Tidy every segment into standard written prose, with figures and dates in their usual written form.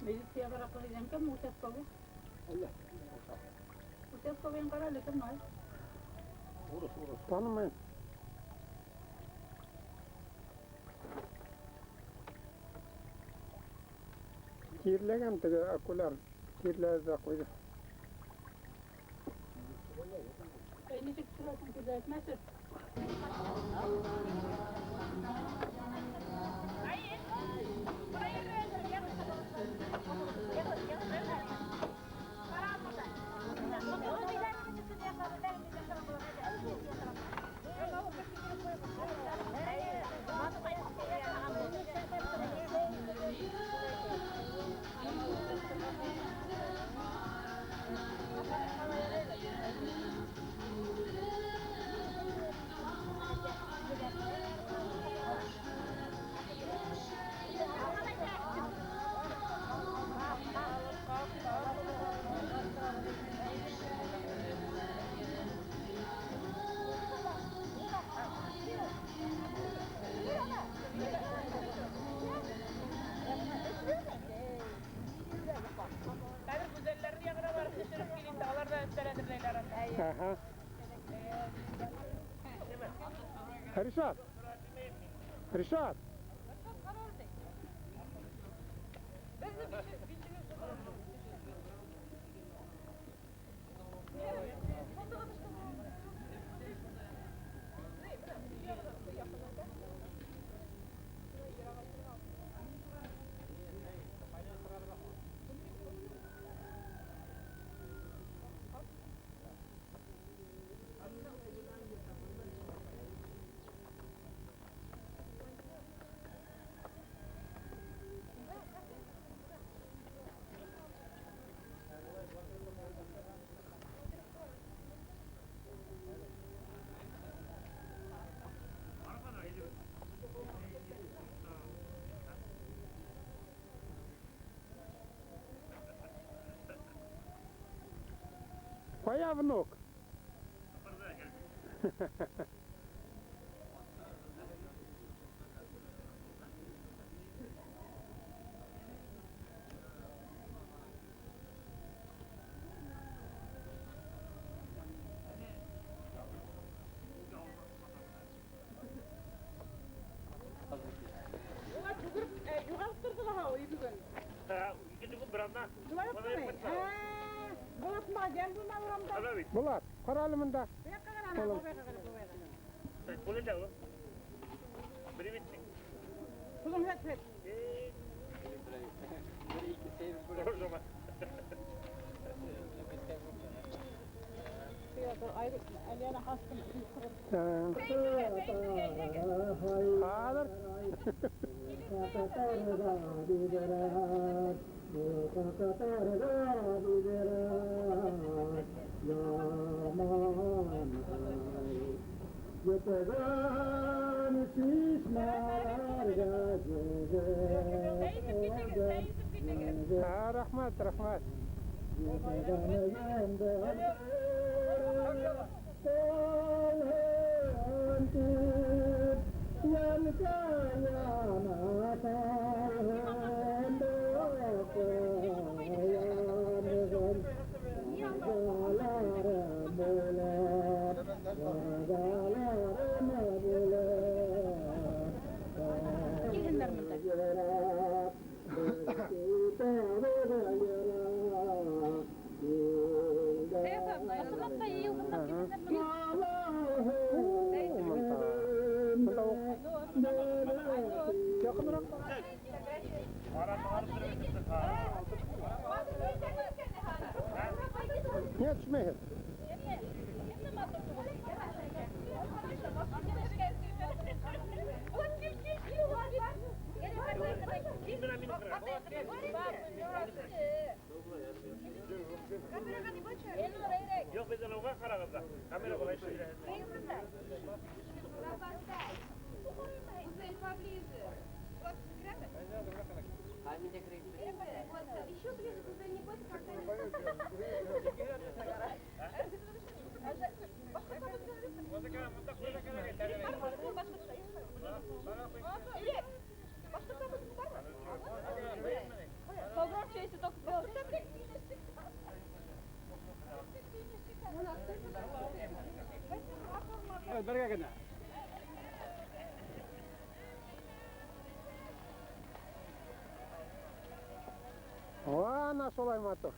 Милиция бараҡлы кем участковый? Участковыйын ҡара әле, кем ай? Танымайым. Тирләгән теге окуляр. Тирләде дә ҡуйҙы. Эй, нисек төшөрәһең, күҙәтмәҫер. Хәҙер гүзәлләрҙең яғына барып төшөрөп килим дә, алар ҙа өҫтәл әҙерләйҙәр анда. Ага. Ришат. Ришат. Ҡая внук? Улар йүгереп, юғалып торҙо ла һау бөгөн. Икенсе көн бер аҙна. Шулай уҡмы? Булат йән булмай урамда. Ана бит. Булат, ҡара әле мында. Бая ҡара, ана, бабайға ҡара, бабайға. Ҡулында ул. Бер бит. Ҡулың һәт, һәт. О zaman. Әлиәнә хастым. Хәҙер. Ha, рәхмәт, рәхмәт. Килһендәр мында. Ысынлап та йыйылһындар, килһендәр мында. Мында. Мында яҡыныраҡ. Ниңә төшмәйһең? Юҡ, беҙ уға ҡарағыҙ ҙа. Камера былай төшөрә. Еще ближе к не бойся, пока не. Погромче. Бергә генә. Ана шулай матур.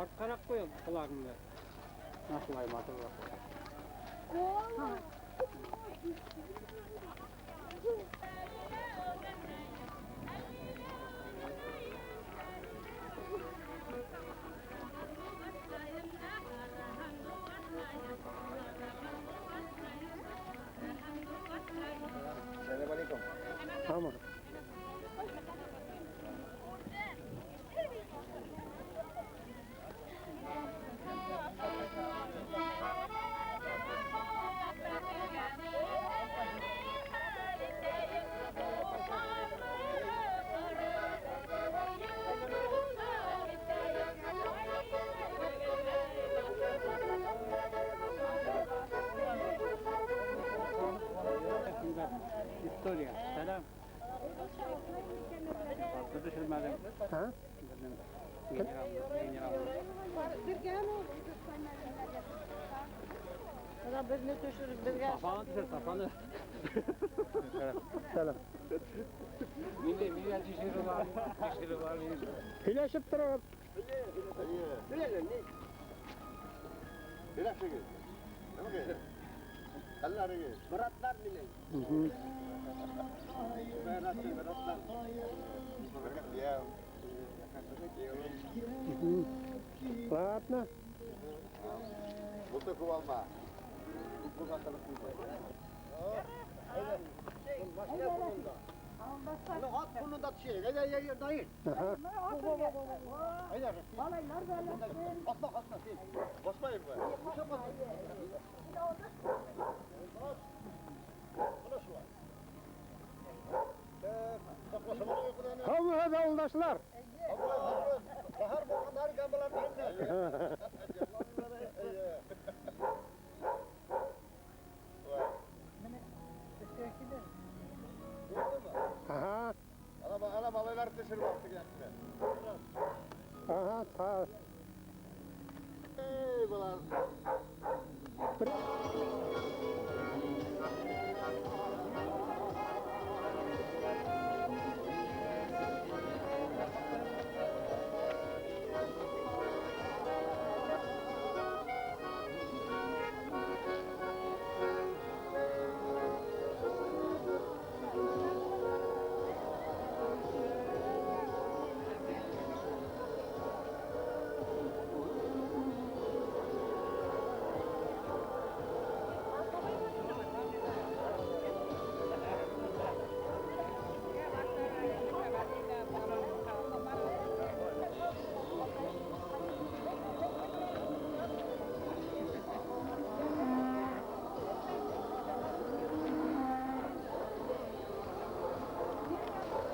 Артҡараҡ ҡуй ҡолағыңды. Шулай матур. Tamam. История. Сәләм. Төшөрмәнем. Ha? Беҙҙең генерал. Бына беҙҙе төшөрөп беҙгә. Сафаны төшөр, Сафаны. Сәләм. Мине төшөрөп төшөрөп. Һөйләшеп тороғоҙ. Братлар минең. Братлар. Ладно. Bunu kullanma. At bunu da şey. Dayı. Aha. Basma basma. Basmayın mı? Һаумыһығыҙ, ауылдашлар. Bahar bolğanlar gambalar. Aha. Ana balaylar düşürüp attı geldi. Aha, ta. Ey bular.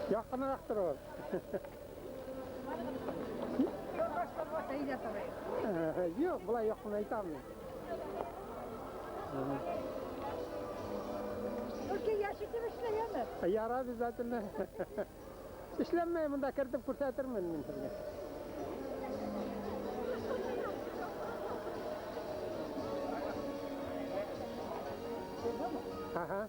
Яҡыныраҡ тороғоҙ. Юҡ, былай яҡынайтам мин. Только яшитеп эшләйәме? Яра обязательно. Эшләнмәй, бында кертеп күрһәтермен мин һеҙгә. Ага.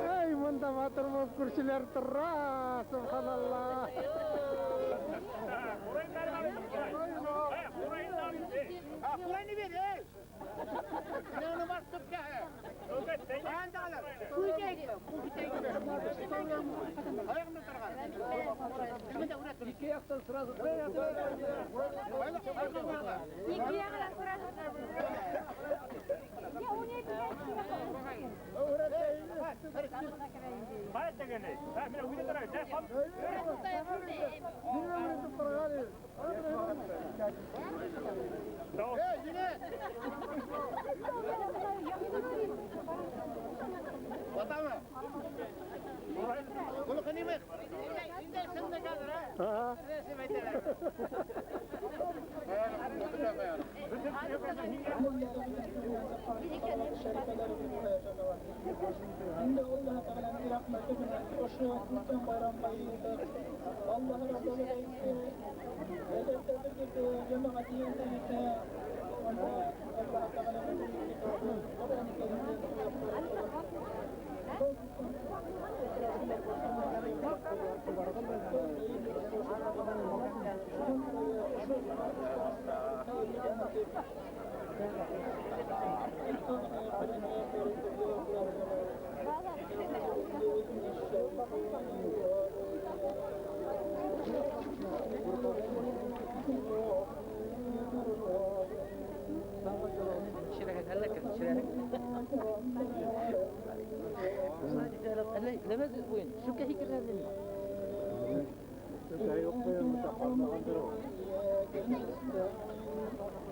Эй, монда матур булып күршеләр тора, субханалла. Курайны бер, эй! Менә басып ка. Ике яктан сразу. Ике ягынан сразу. Я у нее Эй, егет! Батамы? Bunu kınayım. Ага. Endi Alloh taolaning rahmati bilan o'sha ulkan bayramga yetib, Alloh rabbul jamoat yig'ildi. Alloh taolaning Qur'oni Karimda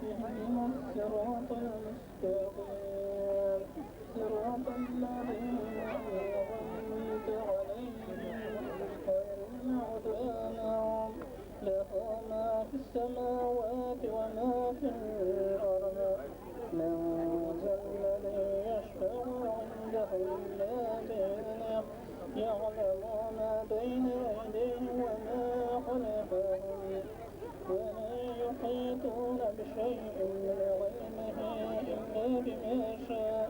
اهدنا الصراط المستقيم صراط الذين أنعمت عليهم غير المغضوب عليهم له ما في السماوات وما في الأرض من ذا الذي يشفع عنده إلا بإذنه يعلم ما بين أيديهم وما خلفهم ولا يحيطون بشيء من علمه إلا بما شاء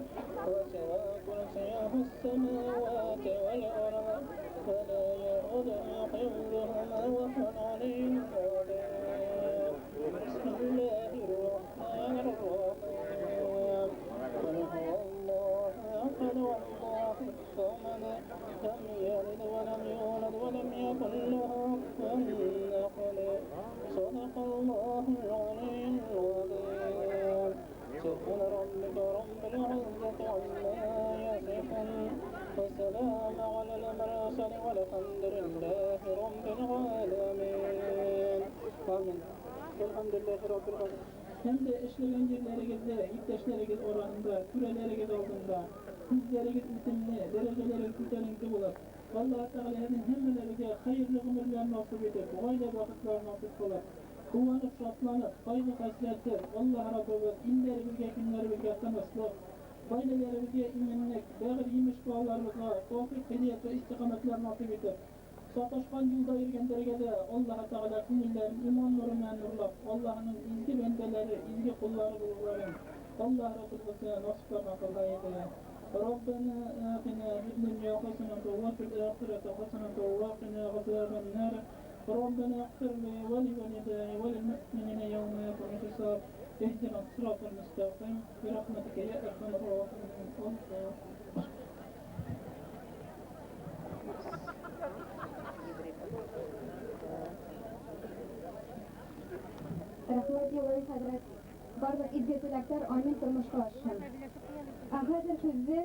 وسع كرسيه السماوات والأرض ولا يؤوده حفظهما وهو العلي العظيم. بسم الله الرحمن الرحيم. قل هو الله أحد الله الصمد لم يلد ولم يولد ولم يكن له كفوا أحد. صدق الله العلي العظيم. سبحان ربك رب العزة عما يصفون وسلام على المرسلين والحمد لله رب العالمين. آمين. الحمد لله رب العالمين. Hem de эшләгән җирләрегездә, иптәшләрегез арасында, түрәләрегез алдында, күзләрегез үтемле, дәрәҗәләрегез күтәренке булып, Аллаһ Тәгаләнең һәммәләрегә хәерле гомерләр насыйп итеп, гаилә бәхетләре насыйп кылып, куанып, шатланып, кайгы хәсрәтсез, Аллаһ Раббыбыз илләребезгә, көннәребезгә тынычлык, гаиләләребезгә иминлек, бәгырь имеш балаларыбызга тәүфыйк, һидәят вә истикамәтләр насыйп итеп, саташкан юлда йөргәннәргә дә Аллаһ Тәгалә күңелләрен иман нуры белән нурлап, Аллаһның изге бәндәләре, изге куллары булуларын Аллаһ Раббыбызга насыйпларга кылгай иде. ربنا آتنا في الدنيا حسنة وفي الآخرة حسنة وقنا عذاب النار. ربنا اغفر لي ولوالدي وللمؤمنين يوم يقوم الحساب. اهدنا الصراط المستقيم برحمتك يا أرحم الراحمين. الله. Рәхмәт, Юлай хәҙрәт. Барлыҡ изге теләктәр амин тормошҡа ашһын. Ә хәҙер һүҙҙе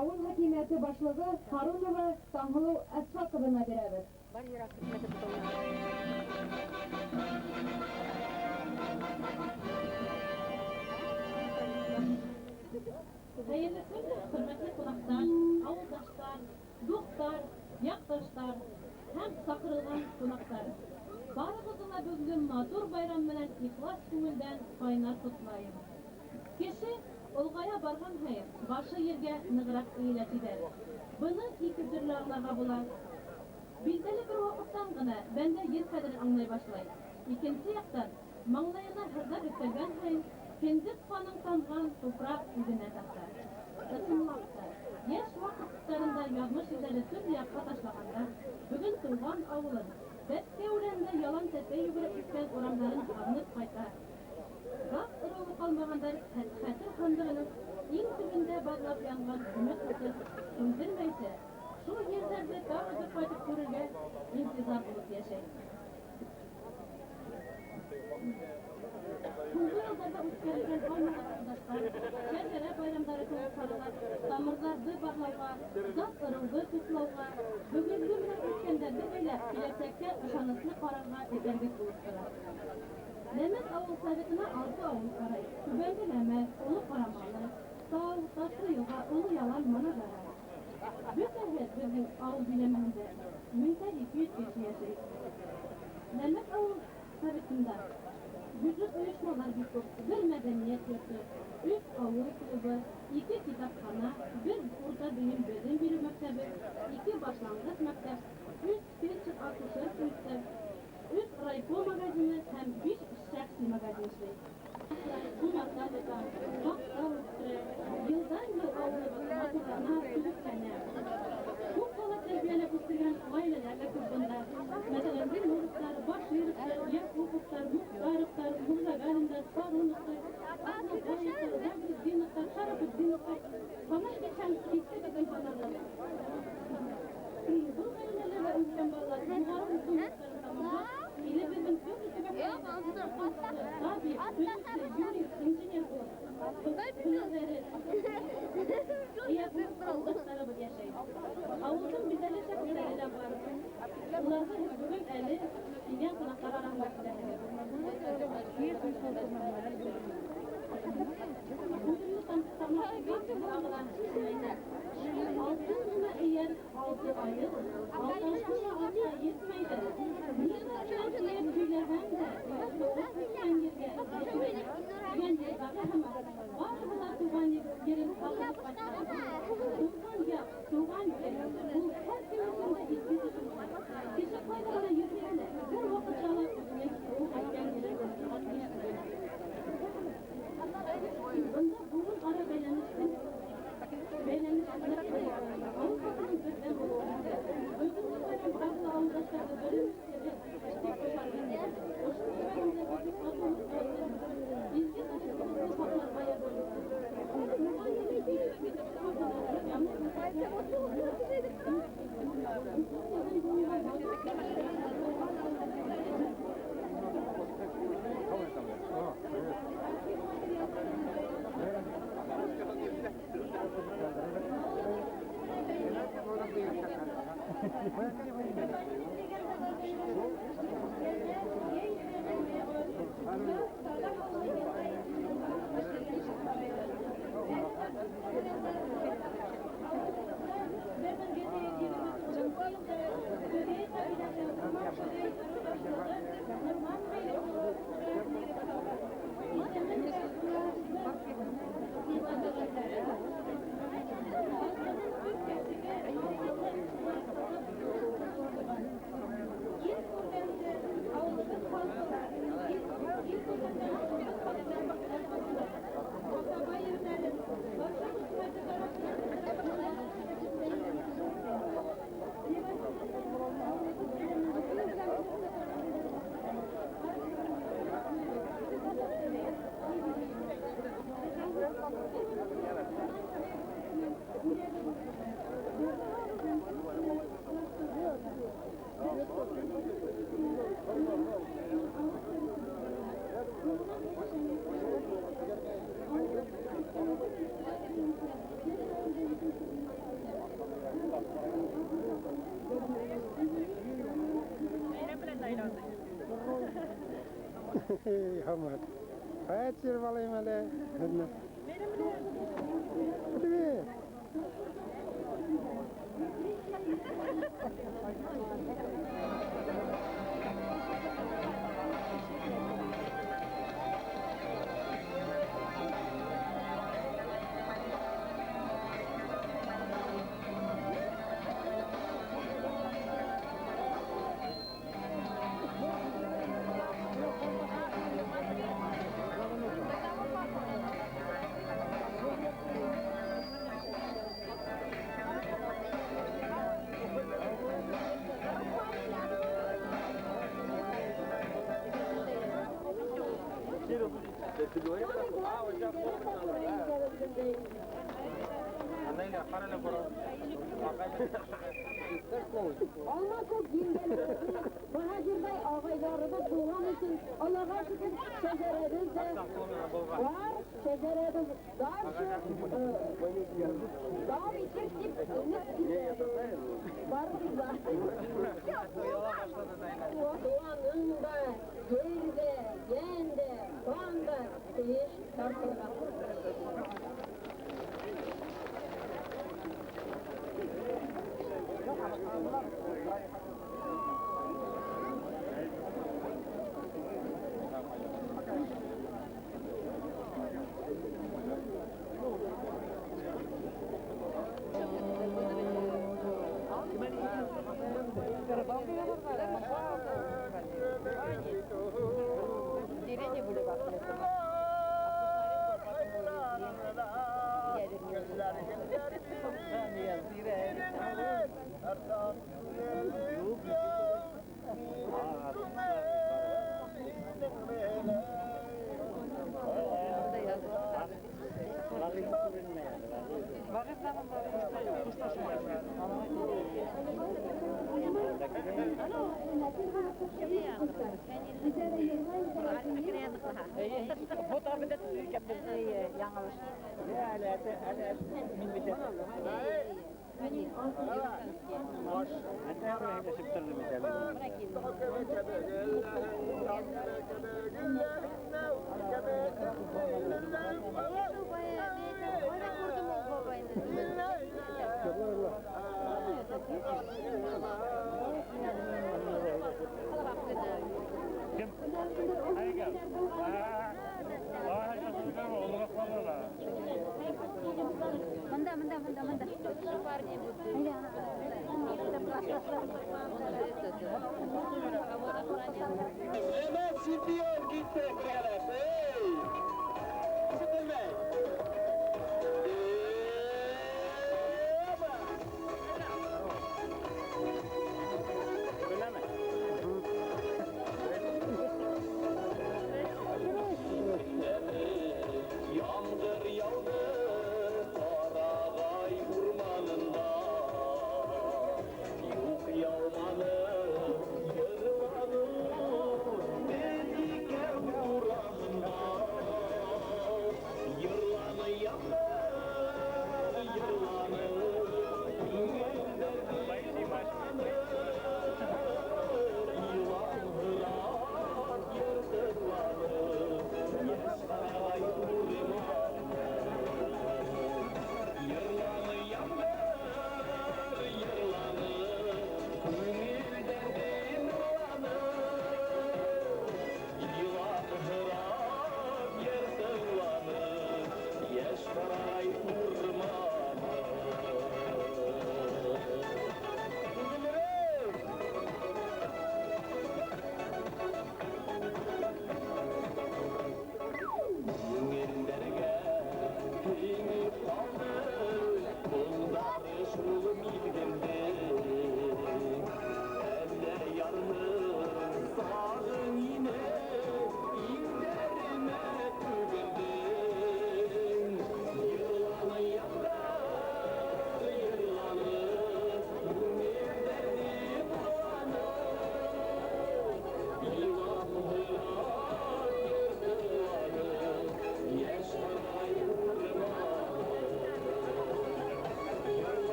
ауыл хакимиәте башлығы Харунова Таңһылыу Әсфаҡовна бирәбеҙ. Хәйерле көн, хөрмәтле ҡунаҡтар, ауылдаштар, дуҫтар, яҡташтар һәм саҡырылған ҡунаҡтар. Барығыҙҙы ла бөгөнгө матур байрам менән ихлас күңелдән ҡайнар ҡотлайым. Кеше олғая барған һайын башы ергә нығыраҡ эйелә тиҙәр. Быны ике төрлө аңларға була. Билдәле бер ваҡыттан ғына бәндә ер ҡәҙерен аңлай башлай. Икенсе яҡтан, маңлайына һырҙар өҫтәлгән һайын кендек ҡаның тамған тупраҡ үҙенә тарта. Ысынлап та, йәш ваҡыттарында яҙмыш елдәре төрлө яҡҡа ташлағанда, бөгөн тыуған ауылын, бәпкә үләндә ялан тәпәй йүгереп үткән урамдарын һағынып ҡайта. Зат ырыуы ҡалмағандар хәтер һандығының иң төбөндә барлап янған өмөт уты һүндермәйсә, шул ерҙәрҙе тағы бер ҡайтып күрергә интизар булып йәшәй. Һуңғы йылдарҙа үткәрелгән алмаға шәжәрә байрамдары кеүек саралар тамырҙарҙы барлауға, зат ырыуҙы туплауға, бөгөнгө менән үткәндәрҙе бәйләп киләсәккә ышаныслы ҡарарға этәргес булып тора. Ләмәҫ ауыл советына 6 ауыл ҡарай. Түбәнге Ләмәҫ, Оло Ҡарамалы, Тау, Ташлы Йылға, Оло Ялан, Манадара. Бөтәһе беҙҙең ауыл биләмәһендә 1200 кеше йәшәй. Ләмәҫ ауыл советында бюджет ойошмалар бик күп. Бер мәҙәниәт йорто, 3 ауыл клубы, 2 китапхана, 1 урта белем биреү мәктәбе, 2 башланғыс мәктәп, 3 фельдшер-акушер пункты, 3 райпо магазины һәм 5 шәхси магазин эшләй. Умарта тота, баҡса үҫтерә, йылдан-йыл ауылыбыҙ матурлана, төҙөкләнә. Күп бала тәрбиәләп үҫтергән ғаиләләр ҙә күп бында. Мәҫәлән, Зиннуровтар, Башировтар, Яҡуповтар, Мухтаровтар, Мурзагалиндар, Харуновтар, Азнабаевтар, Загретдиновтар, Шарапетдиновтар. Һанай китһәң, китте беҙҙең һанарлыҡ. Был ғаиләләрҙә үҫкән балалар юғары уҡыу йорттарын тамамлап, илебеҙҙең төрлө төбәктәрендә табип, төҙөүсе, юрист, инженер булып, һөнәрҙәре эйә булып ауылдаштарыбыҙ йәшәй. Ауылдың билдәле шәхестәре лә бар. Уларҙы һеҙ бөгөн әле килгән ҡунаҡтар араһында күрәһегеҙ. Үҙемде Алтын ғына эйәр, алты айыл, алташлы ла атҡа етмәйҙер. Ниҙәр менән эйәп һөйләһәң дә, тыуып үҫкән ергә етмәйҙер. Тигән йырҙағы һымаҡ, барыһы ла тыуған ерен һағынып ҡайтҡан. Тыуған яҡ, тыуған ер, ул һәр кем өсөн дә изге төшөнсә. Кеше ҡайҙа ғына йөрөһә лә, бер ваҡытта ла үҙенең тыуып үҫкән ерен оноторға тейеш түгел. Бында быуын ара бәйләнештең ауыл халҡының берҙәм булыуы. Бөгөнгө байрам тағы ла ауылдаштарҙы берләштерер тип ышанғым килә. Ошо сәбәбендә беҙҙең татыулыҡты, изге тарихыбыҙҙы һаҡларға ярҙам итһен. Туған ерҙең Һаман. Ҡая төшөрөп алайым әле һеҙҙе. Привет. Алма күк еңгәләребеҙ, баһадирҙай ағайҙарыбыҙ булған өсөн, Аллаға шөкөр, шәжәрәбеҙ ҙә бар, шәжәрәбеҙ дальше дауам итер тип өмөт итәбеҙ. Барыбыҙ ҙа. Туғаның да, ер ҙә, йән дә, ҡан да тейеш тартырға.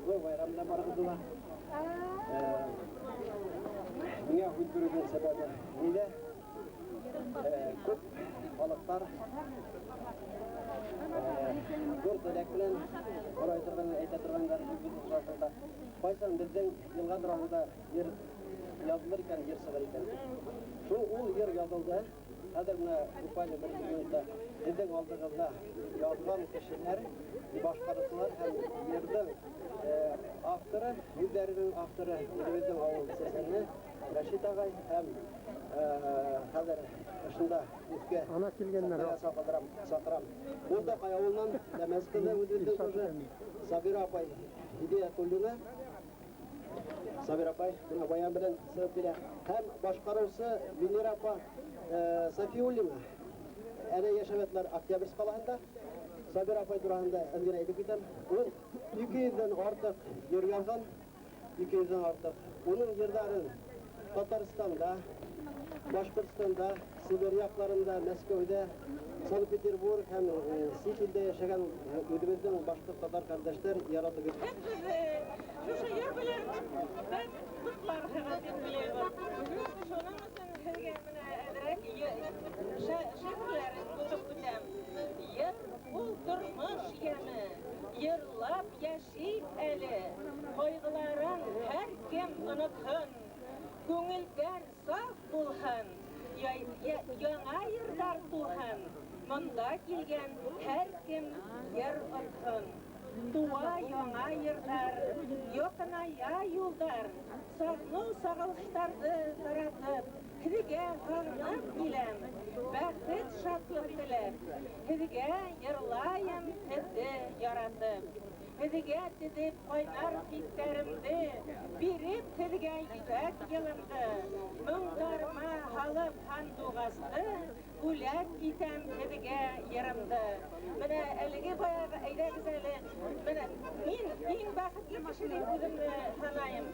Ҙур байрам менән барығыҙҙы ла. Миңә һүҙ биреүҙең сәбәбе ниҙә? Күп халыҡтар ҙур теләк менән һорай торған, әйтә торғандар беҙ осрашыуҙа. Ҡайсан беҙҙең йылға тураһында йыр яҙылыр икән, йыр сығыр икән. Шул ул йыр яҙылды. Хәҙер менә буквально бер минутта һеҙҙең алдығыҙҙа яҙған кешеләр, башҡарыусылар һәм йырҙың авторы, һүҙҙәренең авторы үҙебеҙҙең ауыл сәсәне Рәшит ағай һәм хәҙер ошонда өҫкә Ана килгәндәр. саҡырам, саҡырам. Мулдаҡай ауылынан Ләмәз ҡыҙы үҙебеҙҙең тоже Сабира апай Һиҙиәтуллина. Сабира апай бына баян менән сығып килә. Һәм башҡарыусы Венера апа Сафиуллина. Әле йәшәп Октябрьск ҡалаһында. Сабира апай тураһында әҙ генә әйтеп китәм. Ул 200-дән артыҡ йыр яҙған, 200-дән артыҡ. Уның йырҙарын Татарстанда, Башҡортостанда, Себер яҡтарында, Мәскәүҙә, Санкт-Петербург һәм сит илдә йәшәгән үҙебеҙҙең башҡорт татар ҡәрҙәштәр яратып Һеҙ беҙҙе шушы йыр белән беҙ ҡотларһығыҙ тип уйлайбыҙ. Шуның өсөн һеҙгә менә әҙерәк шиғырҙарын уҡып үтәм. Йыр ул тормош йәме, йырлап йәшик әле, ҡайғыларын һәр кем онотһон, күңелдәр саф булһын, яңы йырҙар тыуһын, монда килгән һәр кем йыр отһон. Тыуа яңы йырҙар, яҡыная юлдар, сағыныу сағылыштарҙы таратып, һеҙгә һағынып киләм, бәхет шатлыҡ теләп, һеҙгә йырлайым һеҙҙе яратып. Һеҙгә теҙеп ҡайнар хистәремде, биреп һеҙгә йөрәк йылымды, моңдарыма һалып һандуғасты, бүләк итәм һеҙгә йырымды. Менә әлеге баяғы әйҙәгеҙ әле, менә мин иң бәхетле кеше тип үҙемде һанайым.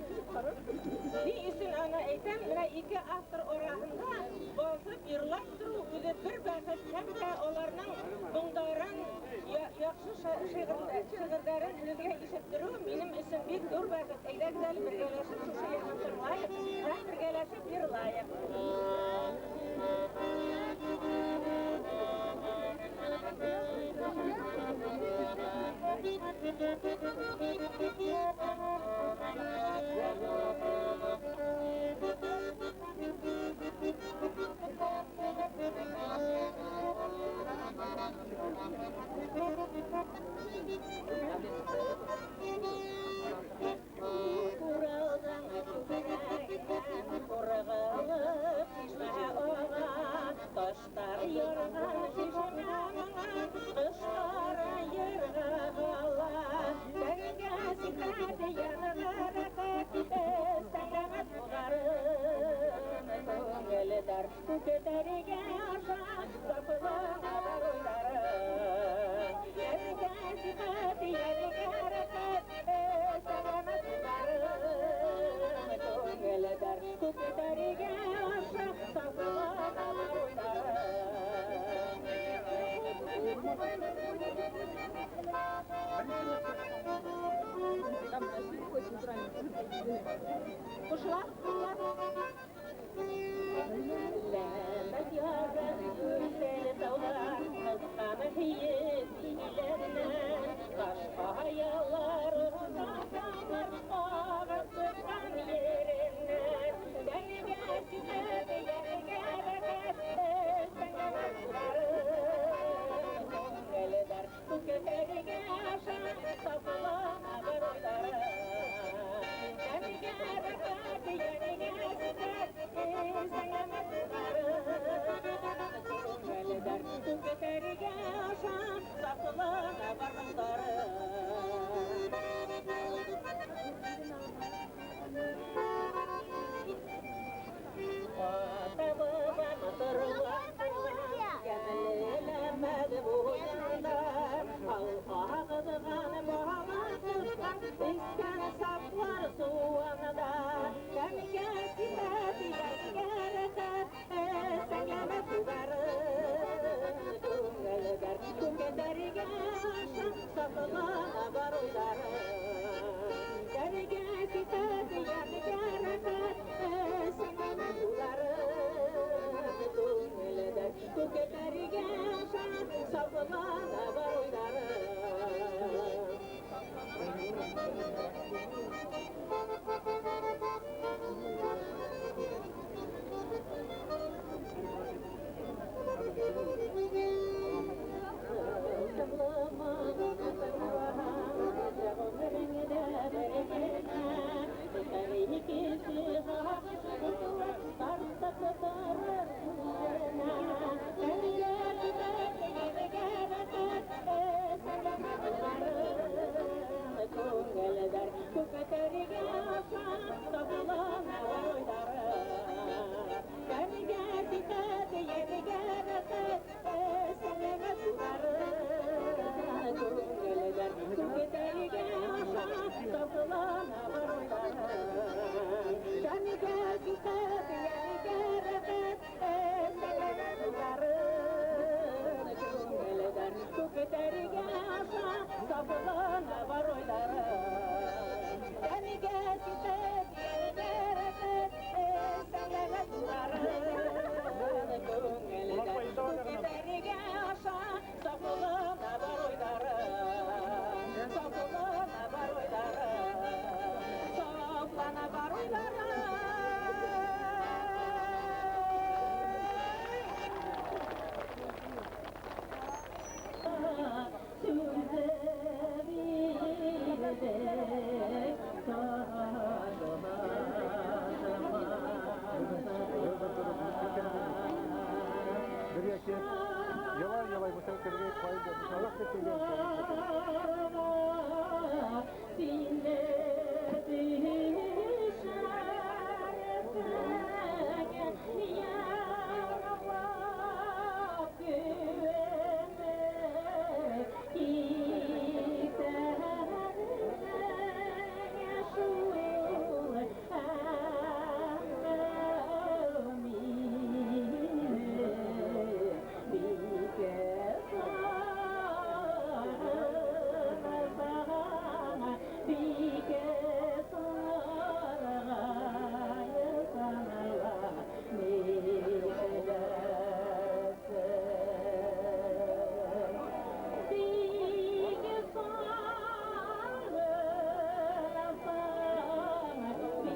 Ни өсөн аны әйтәм, менә ике автор араһында баҫып йырлап тороу үҙе бер бәхет, һәм дә уларның моңдарын, яҡшы шиғырҙарын һеҙгә ишеттереү минең өсөн бик ҙур бәхет. Әйҙәгеҙ әле бергәләшеп шушы йырҙы тыңлайыҡ һәм бергәләшеп йырлайыҡ. Уралдан күкрәгенән урғылып шишмә аға, таштар ярған шишмә моңа, ҡоштар йырға ҡала. Тәнгә сихәт, янға рәхәт, эстән уҙарын, күңелдәр күктәргә аша, сафлана бар уйҙарын. Тәнгә сихәт, янға рәхәт, эстән уҙарын, күңелдәр күктәргә аша, сафлана бар уйҙарын. Ҡушыла, ҡушыла. Ләмәҫ ярын гүзәл тауҙар, ҡыҫҡан һөйөп иләренән, таш ҡаялар оҙаҡ таулар ағып сыҡҡан еренән. Тәнгә сихәт, йәнгә рәхәт, эстән уҙарын, күңелдәр күктәргә аша, сафлана бар уйҙарын. Тәнгә рәхәт, йәнгә сихәт, эстән уҙарын, күңелдәр күктәргә аша, сафлана бар уйҙарын. Ата-бабам торған йәмлеләмәҙ буйында, ал ағыҙған бала тотҡан, эскән сафлар суында. Тәнгә сихәт, йәнгә рәхәт, эстән уҙарын, күңелдәр күктәргә аша, сафлана бар уйҙарын. Тәнгә сихәт, йәнгә рәхәт, Сәңгәмә һуларым. Күңелдә күктәргә аша, Сафлана бар уйҙарым.